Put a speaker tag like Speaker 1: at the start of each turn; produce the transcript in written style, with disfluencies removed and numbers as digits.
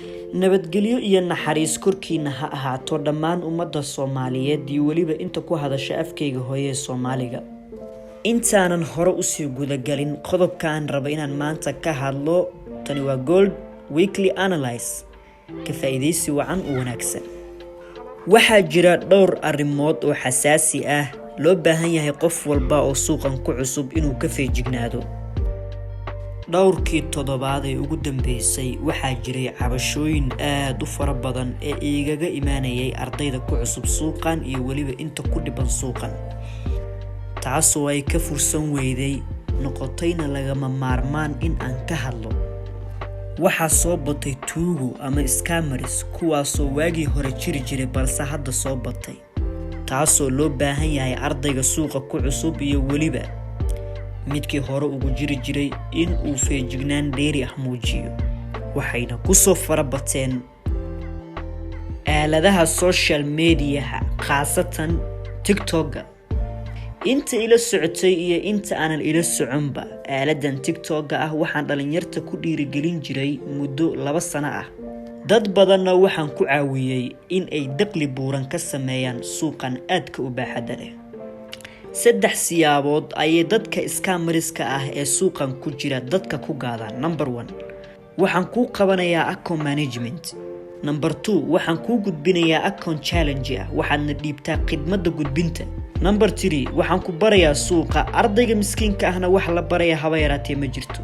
Speaker 1: Nabadgelyo iyo naxariis korkiina ha ahaato dhammaan ummadda Soomaaliyeed iyo weliba inta ku hadasha afkayga hooye ee Soomaaliga. Intaanan hore usii gudagalin qodobka aan rabo inaan maanta ka hadlo, tani waa Gold Weekly Analyze. Ka faa'iidaysi wacan oo wanaagsan. Waxaa jira dhowr arrimood oo xasaasi ah loo baahan yahay qof walba oo suuqan ku cusub inuu ka feejignaado. Dhowrkii toddobaad ee ugu dambeysay waxaa jiray cabashooyin aad u fara badan ee igaga imaanayay ardayda ku cusub suuqan iyo weliba inta ku dhiban suuqan, taasoo ay ka fursan weyday, noqotayna lagama maarmaan in aan ka hadlo. Waxaa soo batay tuugo ama scammers, kuwaasoo waagii hore jiri jiray balse hadda soo batay, taasoo loo baahan yahay ardayga suuqa ku cusub iyo weliba midkii hore ugu jiri jiray in uu feejignaan dheeri ah muujiyo. Waxayna kusoo farabateen aaladaha social mediaha, khaasatan TikTok-ga. Inta ila socotay iyo inta aanan ila soconba aaladan TikTok-ga ah, waxaan dhalinyarta ku dhiirigelin jiray muddo 2 sano ah. Dad badanna waxaan ku caawiyey in ay daqli buuran ka sameeyaan suuqan aadka u baaxadda leh. Saddex siyaabood ayay dadka scammers-ka ah ee suuqan ku jira dadka ku gaadaan. Number one, waxaan kuu qabanayaa account management. Number two, waxaan kuu gudbinayaa account challenge ah, waxaadna dhiibtaa khidmadda gudbinta. Number three, waxaan ku barayaa suuqa. Ardayga miskiinka ahna wax la barayaa haba yaraatee ma jirto.